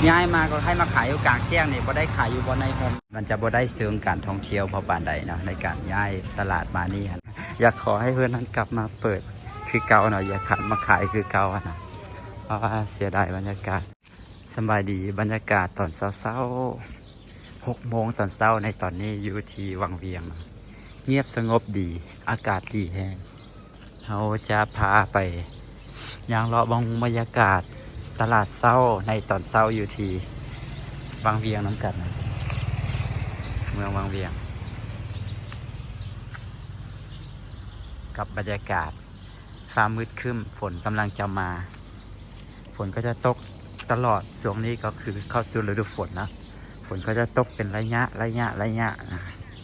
ຍ້າຍມາກໍໃຫ້ມາຂາຍຢູ່ກາງແຈ້ງນີ້ ບໍ່ໄດ້ຂາຍຢູ່ບ່ອນໃນຮົ່ມ. ມັນຈະບໍ່ໄດ້ເຊີງການທ່ອງທ່ຽວພໍປານໃດເນາະ ໃນການຍ້າຍຕະຫຼາດມານີ້ຫັ້ນ. ຢາກຂໍໃຫ້ເພິ່ນນັ້ນກັບມາເປີດຄືເກົ່າເນາະ ຢາກຂາຍ ມາຂາຍຄືເກົ່າຫັ້ນນະ ເພາະວ່າເສຍດາຍບັນຍາກາດ. ສະບາຍດີ ບັນຍາກາດຕອນເຊົ້າໆ ຫົກໂມງຕອນເຊົ້າໃນຕອນນີ້ ຢູ່ທີ່ວັງວຽງ ງຽບສະຫງົບດີ ອາກາດດີແຮງ. ເຮົາຈະພາໄປຍ່າງເລາະເບິ່ງບັນຍາກາດຕະຫຼາດເຊົ້າໃນຕອນເຊົ້າຢູ່ທີ່ວັງວຽງນຳກັນ ເມືອງວັງວຽງ ກັບບັນຍາກາດ ຟ້າມືດຄຶ້ມ ຝົນກຳລັງຈະມາ. ຝົນກໍຈະຕົກຕະຫຼອດ ຊ່ວງນີ້ກໍຄືເຂົ້າສູ່ລະດູຝົນເນາະ. ຝົນກໍຈະຕົກເປັນໄລຍະ ໄລຍະ ໄລຍະນະ.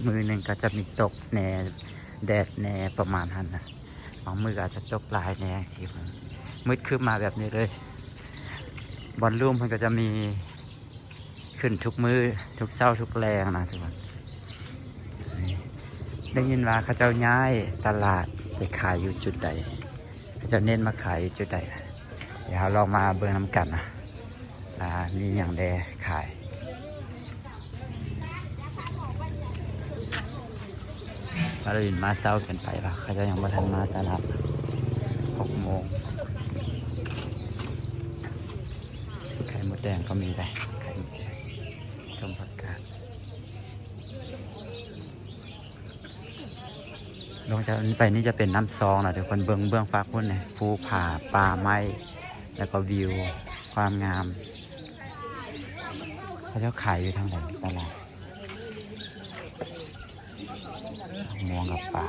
ມື້ໜຶ່ງກໍຈະມີຕົກແດ່ ແດດແດ່ ປະມານຫັ້ນນະ. ບາງມື້ກໍອາດຈະຕົກຫຼາຍແດ່ ຈັ່ງຊີ້. ມືດຄຶ້ມມາແບບນີ້ເລີຍ. ບ່ອນລຸ່ມເພິ່ນກໍຈະມີ ຂຶ້ນທຸກມື້ ທຸກເຊົ້າ ທຸກແລງນະທຸກຄົນ. ໄດ້ຍິນວ່າເຂົາເຈົ້າຍ້າຍຕະຫຼາດໄປຂາຍຢູ່ຈຸດໃດ ເຂົາເຈົ້າເນັ້ນມາຂາຍຢູ່ຈຸດໃດ. ດຽວເຮົາລອງມາເບິ່ງນຳກັນນະ ວ່າມີຫຍັງແດ່ຂາຍ. ມາລິນມາເຊົ້າເກີນໄປວ່າ ເຂົາເຈົ້າຍັງບໍ່ທັນມາຕະຫຼາດ ຫົກໂມງ. ໄຂ່ມົດແດງກໍມີໄດ໋ ໄຂ່ມົດແດງ ສົ້ມຜັກກາດ. ລົງຈາກນີ້ໄປນີ້ຈະເປັນນ້ຳຊອງນະ ທຸກຄົນ. ເບິ່ງເບື້ອງຟາກພຸ້ນນີ້ ພູຜາ ປ່າໄມ້ ແລ້ວກໍວິວຄວາມງາມ. ເຂົາເຈົ້າຂາຍຢູ່ທາງໃດຕະຫຼາດ? ມ່ວງກັບປາ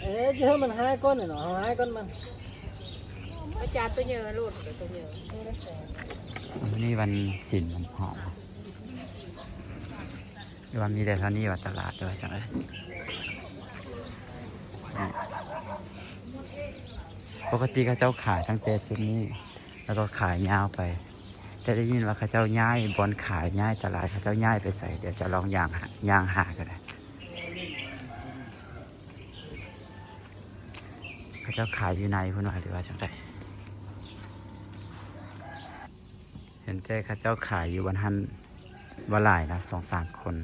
ເອີ ເດີ ມັນຫາຍກ່ອນເນາະ ເຮົາຫາຍກ່ອນມັນ. ອາຈານ ຕົວໃຫຍ່ໂລດ ຕົວໃຫຍ່. ມື້ນີ້ວັນສິນວັນພະ ຫຼືວ່າມີແຕ່ເທົ່ານີ້ວ່າ ຕະຫຼາດ ຫຼືວ່າຈັ່ງໃດ? ປົກກະຕິເຂົາເຈົ້າຂາຍຕັ້ງແຕ່ຈຸດນີ້ ແລ້ວກໍຂາຍຍາວໄປ ແຕ່ໄດ້ຍິນວ່າເຂົາເຈົ້າຍ້າຍບ່ອນຂາຍ ຍ້າຍຕະຫຼາດ ເຂົາເຈົ້າຍ້າຍໄປໃສ? ດຽວຈະລອງຍ່າງຫາ ຍ່າງຫາກໍໄດ້. ເຂົາເຈົ້າຂາຍຢູ່ໃນພຸ້ນວ່າ ຫຼືວ່າຈັ່ງໃດ? ເຫັນແຕ່ເຂົາເຈົ້າຂາຍຢູ່ບ່ອນຫັ້ນວ່າຫຼາຍນະ ສອງສາມຄົນ.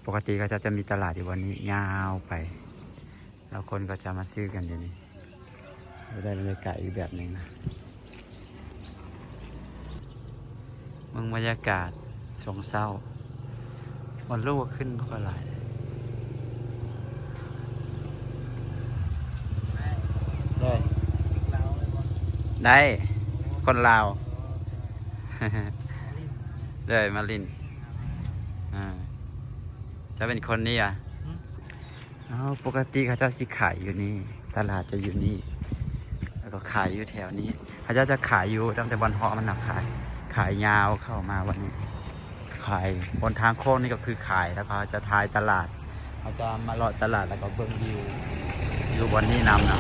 ປົກກະຕິເຂົາເຈົ້າຈະມີຕະຫຼາດຢູ່ບ່ອນນີ້ຍາວໄປ ແລ້ວຄົນກໍຈະມາຊື້ກັນຢູ່ນີ້. ໄດ້ບັນຍາກາດອີກແບບໜຶ່ງນະ. ເບິ່ງບັນຍາກາດຊ່ວງເຊົ້າ ມັນລົງກໍຂຶ້ນບໍ່ຄ່ອຍຫຼາຍ. ໄດ້ ໄດ້ ຄົນລາວ ເດີ ມາຫຼິ້ນ. ອ່າ ຈະເປັນຄົນນີ້ຫວາ? ເອົາ ປົກກະຕິເຂົາເຈົ້າຊິຂາຍຢູ່ນີ້ ຕະຫຼາດຈະຢູ່ນີ້ ແລ້ວກໍຂາຍຢູ່ແຖວນີ້. ເຂົາເຈົ້າຈະຂາຍຢູ່ຕັ້ງແຕ່ບ່ອນເຮາະມັນນະ ຂາຍ ຂາຍຍາວເຂົ້າມາວັດນີ້ ຂາຍ ບົນທາງໂຄ້ງນີ້ກໍຄືຂາຍ ແລ້ວເຂົາຈະຖ່າຍຕະຫຼາດ ເຮົາຈະມາເລາະຕະຫຼາດ ແລ້ວກໍເບິ່ງວິວຢູ່ບ່ອນນີ້ນຳນະ.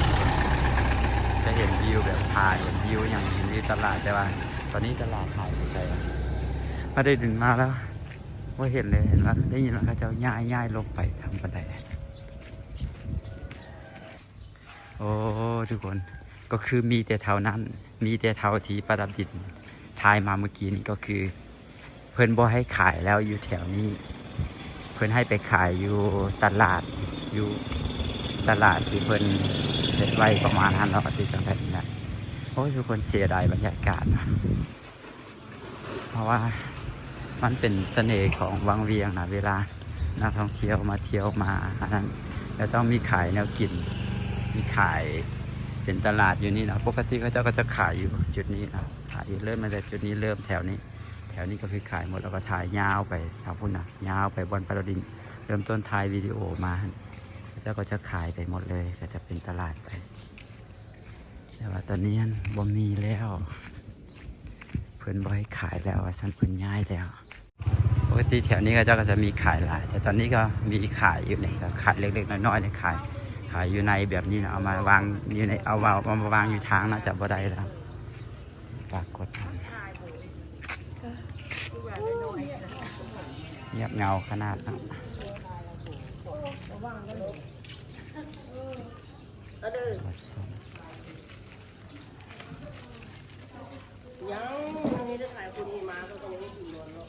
ຈະເຫັນວິວແບບຜາ ເຫັນວິວຫຍັງຢູ່ໃນຕະຫຼາດ ແຕ່ວ່າຕອນນີ້ຕະຫຼາດຫາຍໄປໃສລະ? ມາໄດ້ດິນມາແລ້ວ ບໍ່ເຫັນເລີຍ. ເຫັນວ່າ ໄດ້ຍິນວ່າເຂົາເຈົ້າຍ້າຍ ຍ້າຍລົງໄປທາງບັນໄດ. ໂອ້ ທຸກຄົນ ກໍຄືມີແຕ່ເທົ່ານັ້ນ ມີແຕ່ເທົ່າທີ່ປະດັບດິນຖ່າຍມາເມື່ອກີ້ນີ້ ກໍຄືເພິ່ນບໍ່ໃຫ້ຂາຍແລ້ວຢູ່ແຖວນີ້ ເພິ່ນໃຫ້ໄປຂາຍຢູ່ຕະຫຼາດ ຢູ່ຕະຫຼາດທີ່ເພິ່ນເຮັດໄວ້ປະມານຫັ້ນເນາະ ທີ່ຈັ່ງໃດນີ້ນະ. ໂອ້ຍ ທຸກຄົນ ເສຍດາຍບັນຍາກາດນະ. ເພາະວ່າມັນເປັນສະເໜ່ຂອງວັງວຽງນະ ເວລານັກທ່ອງທ່ຽວມາທ່ຽວມາອັນນັ້ນ ແລ້ວຕ້ອງມີຂາຍແນວກິນ ມີຂາຍເປັນຕະຫຼາດຢູ່ນີ້ນະ. ປົກກະຕິເຂົາເຈົ້າກໍຈະຂາຍຢູ່ຈຸດນີ້ນະ ຂາຍຢູ່ເລີ່ມຕັ້ງແຕ່ຈຸດນີ້ ເລີ່ມແຖວນີ້ ແຖວນີ້ກໍຄືຂາຍໝົດ ແລ້ວກໍຖ່າຍຍາວໄປທາງພຸ້ນນະ ຍາວໄປບ່ອນປາໂລດິນ ເລີ່ມຕົ້ນຖ່າຍວິດີໂອມາຫັ້ນ ເຂົາເຈົ້າກໍຈະຂາຍໄປໝົດເລີຍ ກໍຈະເປັນຕະຫຼາດໄປ. ແຕ່ວ່າຕອນນີ້ຫັ້ນບໍ່ມີແລ້ວ ເພິ່ນບໍ່ໃຫ້ຂາຍແລ້ວວ່າຊັ້ນ ເພິ່ນຍ້າຍແລ້ວ. ປົກກະຕິແຖວນີ້ເຂົາເຈົ້າກໍຈະມີຂາຍຫຼາຍ ແຕ່ຕອນນີ້ກໍມີຂາຍຢູ່ນີ້ ກໍຂາຍເລັກໆນ້ອຍໆນີ້ ຂາຍ ຂາຍຢູ່ໃນແບບນີ້ນະ ເອົາມາວາງຢູ່ໃນ ເອົາ ເອົາມາວາງຢູ່ທາງໜ້າຈະບໍ່ໄດ້ແລ້ວ ປາກົດ ງຽບເຫງົາຂະໜາດເນາະ. ມາສົ່ງ ຍັງ ຍັງມີແຕ່ຂາຍຄົນທີ່ມາ ເພິ່ນກໍຍັງໄດ້ກິນນອນເນາະ.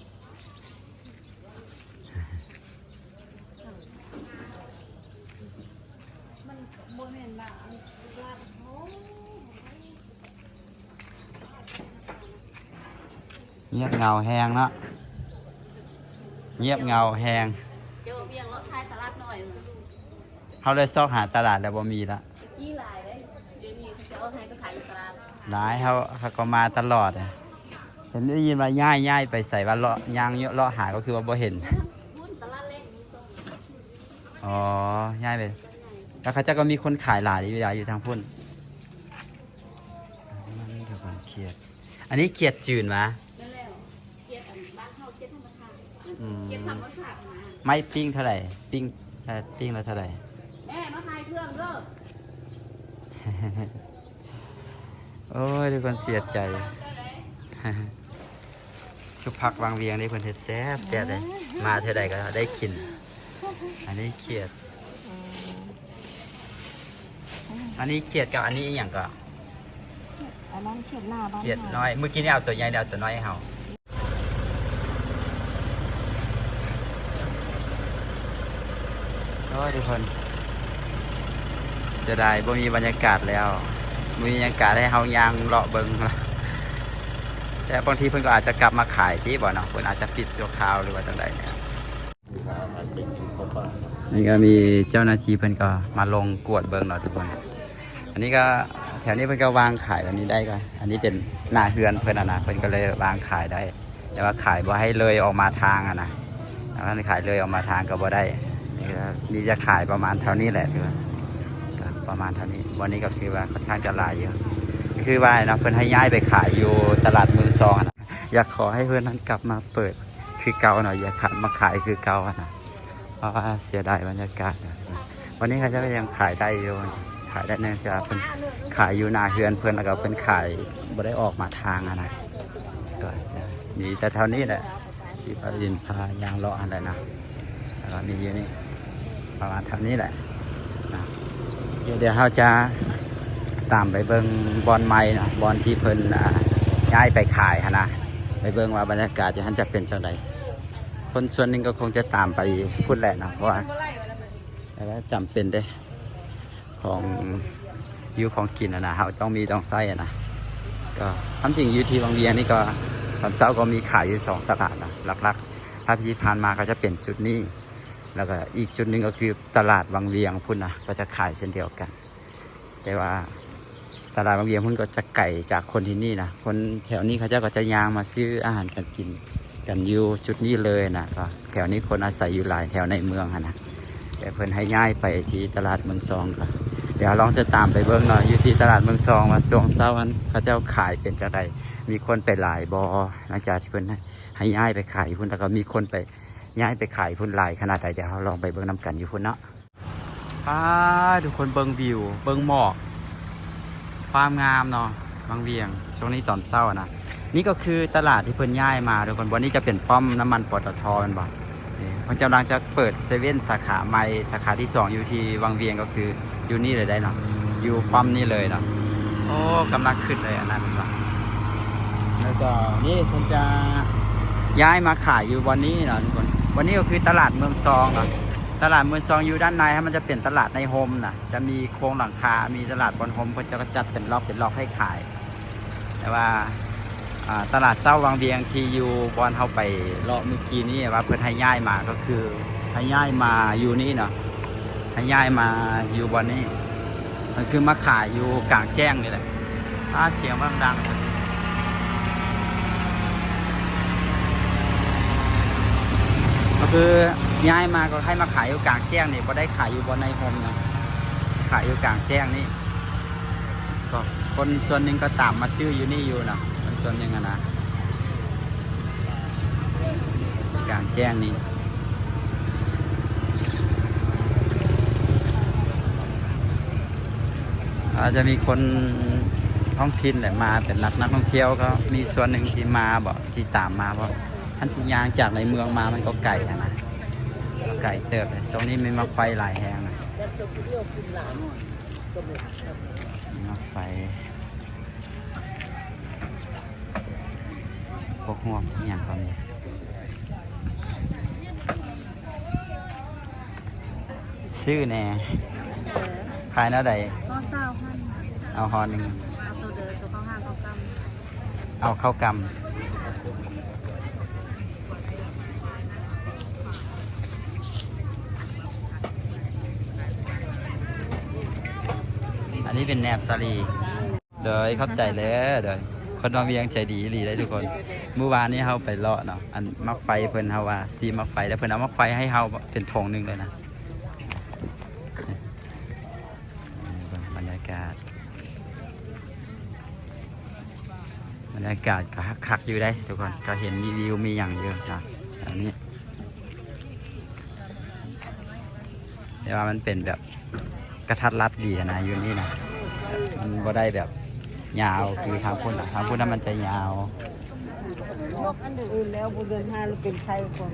ມັນບໍ່ແມ່ນວ່າອັນລາດໂພດ. ງຽບເຫງົາແຮງເນາະ ງຽບເຫງົາແຮງ. ເຈົ້າວຽງເລາະຂາຍຕະຫຼາດນ້ອຍ ເຮົາເລີຍຊອກຫາຕະຫຼາດແລ້ວບໍ່ມີລະ. ຕະກີ້ຫຼາຍເດ້ ດຽວນີ້ເຂົາເຈົ້າເອົາໃຫ້ໄປຂາຍຢູ່ຕະຫຼາດຫຼາຍ. ເຮົາ ເຮົາກໍມາຕະຫຼອດ. ເຫັນໄດ້ຍິນວ່າຍ້າຍ ຍ້າຍໄປໃສ ວ່າເລາະ ຍ່າງເລາະຫາກໍຄືວ່າບໍ່ເຫັນ. ພຸ້ນຕະຫຼາດແລກມີສອງ. ອໍ ຍ້າຍໄປ ແລ້ວເຂົາເຈົ້າກໍມີຄົນຂາຍຫຼາຍຢູ່ ຫຼາຍຢູ່ທາງພຸ້ນ. ອັນນີ້ຂຽດ ອັນນີ້ຂຽດຈືນຫວາ? ແມ່ນແລ້ວ ຂຽດອັນບ້ານເຮົາ ຂຽດທຳມະຊາດ. ອືມ ຂຽດທຳມະຊາດນະ. ໄມ້ປີ້ງເທົ່າໃດ? ປີ້ງ ເອີ ປີ້ງລະເທົ່າໃດ? ແມ່ມາຂາຍເຄື່ອງເດີ. ໂອ້ຍ ທຸກຄົນເສຍໃຈ. ສຸຜັກວັງວຽງເດ້ ເພິ່ນເຮັດແຊບໆເດ້ ມາເທື່ອໃດກໍໄດ້ກິນ. ອັນນີ້ຂຽດ ອັນນີ້ຂຽດກັບອັນນີ້ອີ່ຫຍັງກໍ? ອັນນັ້ນຂຽດໜ້າບ້ານ ຂຽດນ້ອຍ. ມື້ກີ້ນີ້ເອົາຕົວໃຫຍ່ ເອົາຕົວນ້ອຍໃຫ້ເຮົາ. ໂອ້ຍ ທຸກຄົນ ເສຍດາຍບໍ່ມີບັນຍາກາດແລ້ວ ບໍ່ມີບັນຍາກາດໃຫ້ເຮົາຍ່າງເລາະເບິ່ງ. ແຕ່ບາງທີເພິ່ນກໍອາດຈະກັບມາຂາຍຕິບໍ່ເນາະ ເພິ່ນອາດຈະປິດຊົ່ວຄາວ ຫຼືວ່າຈັ່ງໃດນີ້. ນີ້ກໍມີເຈົ້າໜ້າທີ່ເພິ່ນກໍມາລົງກວດເບິ່ງເນາະທຸກຄົນ. ອັນນີ້ກໍ ແຖວນີ້ເພິ່ນກໍວາງຂາຍແບບນີ້ໄດ້ ກໍ ອັນນີ້ເປັນໜ້າເຮືອນເພິ່ນຫັ້ນນະ ເພິ່ນກໍເລີຍວາງຂາຍໄດ້ ແຕ່ວ່າຂາຍບໍ່ໃຫ້ເລີຍອອກມາທາງຫັ້ນນະ. ຖ້າມັນຂາຍເລີຍອອກມາທາງກໍບໍ່ໄດ້. ນີ້ກໍມີແຕ່ຂາຍປະມານເທົ່ານີ້ແຫຼະ ຖືວ່າກໍປະມານເທົ່ານີ້. ບ່ອນນີ້ກໍຄືວ່າຂ້ອນຂ້າງຈະຫຼາຍຢູ່ ກໍຄືວ່າເນາະ ເພິ່ນໃຫ້ຍ້າຍໄປຂາຍຢູ່ຕະຫຼາດເມືອງຊອງຫັ້ນນະ. ຢາກຂໍໃຫ້ເພິ່ນນັ້ນກັບມາເປີດຄືເກົ່າເນາະ ຢາກກັບມາຂາຍຄືເກົ່າຫັ້ນນະ ເພາະວ່າເສຍດາຍບັນຍາກາດ. ວັນນີ້ເຂົາເຈົ້າກໍຍັງຂາຍໄດ້ຢູ່ ຂາຍໄດ້ ເນື່ອງຈາກເພິ່ນຂາຍຢູ່ໜ້າເຮືອນເພິ່ນ ແລ້ວກໍເພິ່ນຂາຍບໍ່ໄດ້ອອກມາທາງຫັ້ນນະ. ກໍມີແຕ່ເທົ່ານີ້ແຫຼະ ທີ່ພາລິນພາຍ່າງເລາະຫັ້ນແຫຼະນະ ແລ້ວກໍມີຢູ່ນີ້ ປະມານເທົ່ານີ້ແຫຼະນະ. ດຽວ ດຽວເຮົາຈະຕາມໄປເບິ່ງບ່ອນໃໝ່ນະ ບ່ອນທີ່ເພິ່ນ ອ່າ ຍ້າຍໄປຂາຍຫັ້ນນະ ໄປເບິ່ງວ່າບັນຍາກາດຢູ່ຫັ້ນຈະເປັນຈັ່ງໃດ. ຄົນສ່ວນໜຶ່ງກໍຄົງຈະຕາມໄປພຸ້ນແຫຼະນະ ເພາະວ່າ ແຕ່ວ່າຈຳເປັນເດ້ ຂອງຢູ່ຂອງກິນຫັ້ນນະ ເຮົາຕ້ອງມີຕ້ອງໃຊ້ຫັ້ນນະ. ກໍຄວາມຈິງຢູ່ທີ່ວັງວຽງນີ້ກໍ ຕອນເຊົ້າກໍມີຂາຍຢູ່ສອງຕະຫຼາດນະ ຫຼັກໆ ຖ້າທີ່ຜ່ານມາກໍຈະເປັນຈຸດນີ້ ແລ້ວກໍອີກຈຸດໜຶ່ງກໍຄືຕະຫຼາດວັງວຽງພຸ້ນນະ ກໍຈະຂາຍເຊັ່ນດຽວກັນ. ແຕ່ວ່າຕະຫຼາດວັງວຽງພຸ້ນກໍຈະໄກຈາກຄົນທີ່ນີ້ນະ ຄົນແຖວນີ້ເຂົາເຈົ້າກໍຈະຍ່າງມາຊື້ອາຫານການກິນກັນຢູ່ຈຸດນີ້ເລີຍນະ. ກໍແຖວນີ້ຄົນອາໄສຢູ່ຫຼາຍ ແຖວໃນເມືອງຫັ້ນນະ ແຕ່ເພິ່ນໃຫ້ຍ້າຍໄປທີ່ຕະຫຼາດເມືອງຊອງ. ກໍດຽວລອງຈະຕາມໄປເບິ່ງເນາະ ຢູ່ທີ່ຕະຫຼາດເມືອງຊອງວ່າຊ່ວງເຊົ້າຫັ້ນເຂົາເຈົ້າຂາຍເປັນຈັ່ງໃດ ມີຄົນໄປຫຼາຍບໍ່ ຫຼັງຈາກທີ່ເພິ່ນໃຫ້ຍ້າຍໄປຂາຍຢູ່ພຸ້ນ ແລ້ວກໍມີຄົນໄປ ຍ້າຍໄປຂາຍຢູ່ພຸ້ນຫຼາຍຂະໜາດໃດ ດຽວເຮົາລອງໄປເບິ່ງນຳກັນຢູ່ພຸ້ນເນາະ. ປ້າ ທຸກຄົນເບິ່ງວິວ ເບິ່ງໝອກ ຄວາມງາມເນາະ ວັງວຽງ ຊ່ວງນີ້ຕອນເຊົ້ານະ. ນີ້ກໍຄືຕະຫຼາດທີ່ເພິ່ນຍ້າຍມາທຸກຄົນ. ບ່ອນນີ້ຈະເປັນປ້ອມນ້ຳມັນ ປຕທ ແມ່ນບໍ່? ນີ້ເພິ່ນກຳລັງຈະເປີດເຊເວັ່ນສາຂາໃໝ່ ສາຂາທີສອງຢູ່ທີ່ວັງວຽງ ກໍຄືຢູ່ນີ້ເລີຍໄດ໋ເນາະ ຢູ່ປ້ອມນີ້ເລີຍເນາະ. ໂອ້ ກຳລັງຂຶ້ນເລີຍອັນນັ້ນແມ່ນບໍ່? ແລ້ວກໍນີ້ເພິ່ນຈະຍ້າຍມາຂາຍຢູ່ບ່ອນນີ້ເນາະທຸກຄົນ. ບ່ອນນີ້ກໍຄືຕະຫຼາດເມືອງຊອງເນາະ. ຕະຫຼາດເມືອງຊອງຢູ່ດ້ານໃນ ໃຫ້ມັນຈະເປັນຕະຫຼາດໃນຮົ່ມນະ ຈະມີໂຄງຫຼັງຄາ ມີຕະຫຼາດບ່ອນຮົ່ມ ເພິ່ນຈະຈັດເປັນລັອກເປັນລັອກໃຫ້ຂາຍ. ແຕ່ວ່າ ອ່າ ຕະຫຼາດເຊົ້າວັງວຽງທີ່ຢູ່ບ່ອນເຮົາໄປເລາະມື້ກີ້ນີ້ ວ່າເພິ່ນໃຫ້ຍ້າຍມາ ກໍຄືໃຫ້ຍ້າຍມາຢູ່ນີ້ເນາະ ໃຫ້ຍ້າຍມາຢູ່ບ່ອນນີ້ ກໍຄືມາຂາຍຢູ່ກາງແຈ້ງນີ້ແຫຼະ. ຖ້າສຽງມັນດັງ ກໍຄືຍ້າຍມາກໍໃຫ້ມາຂາຍຢູ່ກາງແຈ້ງນີ້ ບໍ່ໄດ້ຂາຍຢູ່ບ່ອນໃນຮົ່ມນະ ຂາຍຢູ່ກາງແຈ້ງນີ້. ກໍຄົນສ່ວນໜຶ່ງກໍຕາມມາຊື້ຢູ່ນີ້ຢູ່ນະ ຄົນສ່ວນໜຶ່ງຫັ້ນນະ ກາງແຈ້ງນີ້. ອາດຈະມີຄົນທ້ອງຖິ່ນແຫຼະມາເປັນຫຼັກ ນັກທ່ອງທ່ຽວກໍມີສ່ວນໜຶ່ງທີ່ມາບໍ ທີ່ຕາມມາບໍ. ຄັນຊິຍ່າງຈາກໃນເມືອງມາມັນກໍໄກຫັ້ນນະ ກໍໄກເຕີບ. ຊ່ວງນີ້ມີໝາກໄຟຫຼາຍແຮງນະ ໝາກໄຟ. ແຕ່ ງວກອີ່ຫຍັງກໍມີ. ຊື້ແດ່. ເອີ ຂາຍແນວໃດ? ກໍຊາວພັນ. ເອົາຫໍ່ໜຶ່ງ. ເອົາໂຕເດີ ໂຕເຂົ້າຫ້າງເຂົ້າກຳ. ເອົາເຂົ້າກຳ. ອັນນີ້ເປັນແໜບສາລີ. ໂດຍ ຂອບໃຈເດີ ໂດຍ ຄົນມາວຽງໃຈດີອີ່ຫຼີເດ້ທຸກຄົນ. ມື້ວານນີ້ເຮົາໄປເລາະເນາະ ອັນໝາກໄຟເພິ່ນ ເຮົາວ່າຊີໝາກໄຟ ແລ້ວເພິ່ນເອົາໝາກໄຟໃຫ້ເຮົາເປັນຖົງໜຶ່ງເລີຍນະ. ບັນຍາກາດ ບັນຍາກາດກໍຄັກໆຢູ່ເດ້ທຸກຄົນ ກໍເຫັນມີວິວມີຫຍັງຢູ່ນະ ອັນນີ້ ແຕ່ວ່າມັນເປັນແບບກະທັດລັດດີນະ ຢູ່ນີ້ນະ ມັນບໍ່ໄດ້ແບບຍາວຄືທາງພຸ້ນນະ ທາງພຸ້ນນະມັນຈະຍາວ. ອັນອື່ນແລ້ວບໍ່ເດີນທາງເປັນໄຂ້ກ່ອນ.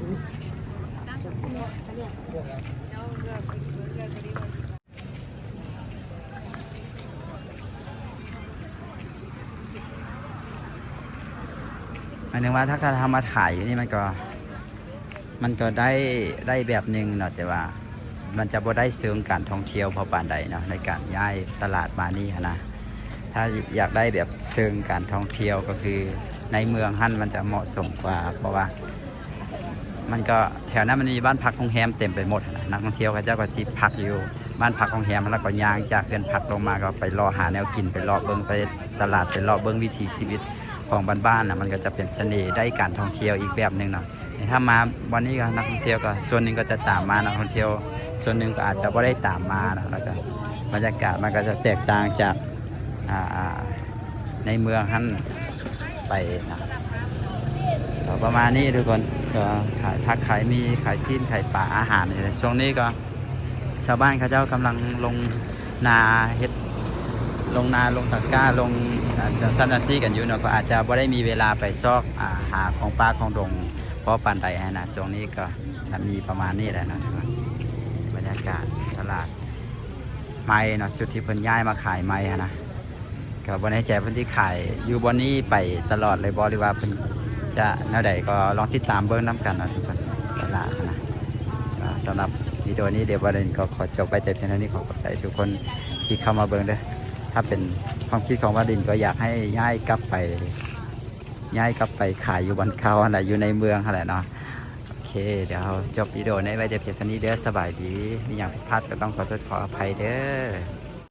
ໝາຍເຖິງວ່າຖ້າເຮົາມາຖ່າຍຢູ່ນີ້ມັນກໍ ມັນກໍໄດ້ ໄດ້ແບບໜຶ່ງເນາະ ແຕ່ວ່າມັນຈະບໍ່ໄດ້ເຊີງການທ່ອງທ່ຽວພໍປານໃດເນາະ ໃນການຍ້າຍຕະຫຼາດມານີ້ຫັ້ນນະ. ຖ້າຢາກໄດ້ແບບເຊີງການທ່ອງທ່ຽວກໍຄືໃນເມືອງຫັ້ນມັນຈະເໝາະສົມກວ່າ ເພາະວ່າ ມັນກໍ ແຖວນັ້ນມັນມີບ້ານພັກໂຮງແຮມເຕັມໄປໝົດຫັ້ນນະ ນັກທ່ອງທ່ຽວເຂົາເຈົ້າກໍຊິພັກຢູ່ບ້ານພັກໂຮງແຮມ ແລ້ວກໍຍ່າງຈາກເຮືອນພັກລົງມາກໍໄປເລາະຫາແນວກິນ ໄປເລາະເບິ່ງ ໄປຕະຫຼາດ ໄປເລາະເບິ່ງວິຖີຊີວິດຂອງບ້ານໆນະ ມັນກໍຈະເປັນສະເໜ່ ໄດ້ການທ່ອງທ່ຽວອີກແບບໜຶ່ງເນາະ. ແຕ່ຖ້າມາບ່ອນນີ້ກໍນັກທ່ອງທ່ຽວກໍສ່ວນໜຶ່ງກໍຈະຕາມມາ ນັກທ່ອງທ່ຽວສ່ວນໜຶ່ງກໍອາດຈະບໍ່ໄດ້ຕາມມາເນາະ ແລ້ວກໍບັນຍາກາດມັນກໍຈະແຕກຕ່າງຈາກ ອ່າ ໃນເມືອງຫັ້ນໄປນະ. ກໍປະມານນີ້ທຸກຄົນ ກໍຂາຍຜັກຂາຍໝີ່ ຂາຍຊີ້ນຂາຍປາ ອາຫານນີ້. ຊ່ວງນີ້ກໍຊາວບ້ານເຂົາເຈົ້າກຳລັງລົງນາເຮັດ ລົງນາລົງຕະກ້າ ລົງ ອາ ຈັ່ງຊັ້ນຈັ່ງຊີ້ກັນຢູ່ເນາະ ກໍອາດຈະບໍ່ໄດ້ມີເວລາໄປຊອກ ອາ ຫາຂອງປ່າຂອງດົງພໍປານໃດຫັ້ນນະ. ຊ່ວງນີ້ກໍຈະມີປະມານນີ້ແຫຼະເນາະ ບັນຍາກາດຕະຫຼາດໃໝ່ເນາະ ຈຸດທີ່ເພິ່ນຍ້າຍມາຂາຍໃໝ່ຫັ້ນນະ. ກໍບໍ່ແນ່ໃຈເພິ່ນຊິຂາຍຢູ່ບ່ອນນີ້ໄປຕະຫຼອດເລີຍບໍ່ ຫຼືວ່າເພິ່ນຈະແນວໃດ ກໍລອງຕິດຕາມເບິ່ງນຳກັນເນາະທຸກຄົນ ຕະຫຼາດຫັ້ນນະ. ກໍສຳລັບວິດີໂອນີ້ ດຽວບ່າວດິນກໍຂໍຈົບໄວ້ແຕ່ພຽງເທົ່ານີ້. ຂໍຂອບໃຈທຸກຄົນທີ່ເຂົ້າມາເບິ່ງເດີ. ຖ້າເປັນຄວາມຄິດຂອງບ່າວດິນ ກໍຢາກໃຫ້ຍ້າຍກັບໄປ ຍ້າຍກັບໄປຂາຍຢູ່ບ່ອນເກົ່າຫັ້ນແຫຼະ ຢູ່ໃນເມືອງຫັ້ນແຫຼະເນາະ. ໂອເຄ ດຽວຈົບວິດີໂອນີ້ໄວ້ແຕ່ພຽງເທົ່ານີ້ເດີ. ສະບາຍດີ. ມີຫຍັງຜິດພາດກໍຕ້ອງຂໍໂທດຂໍອະໄພເດີ.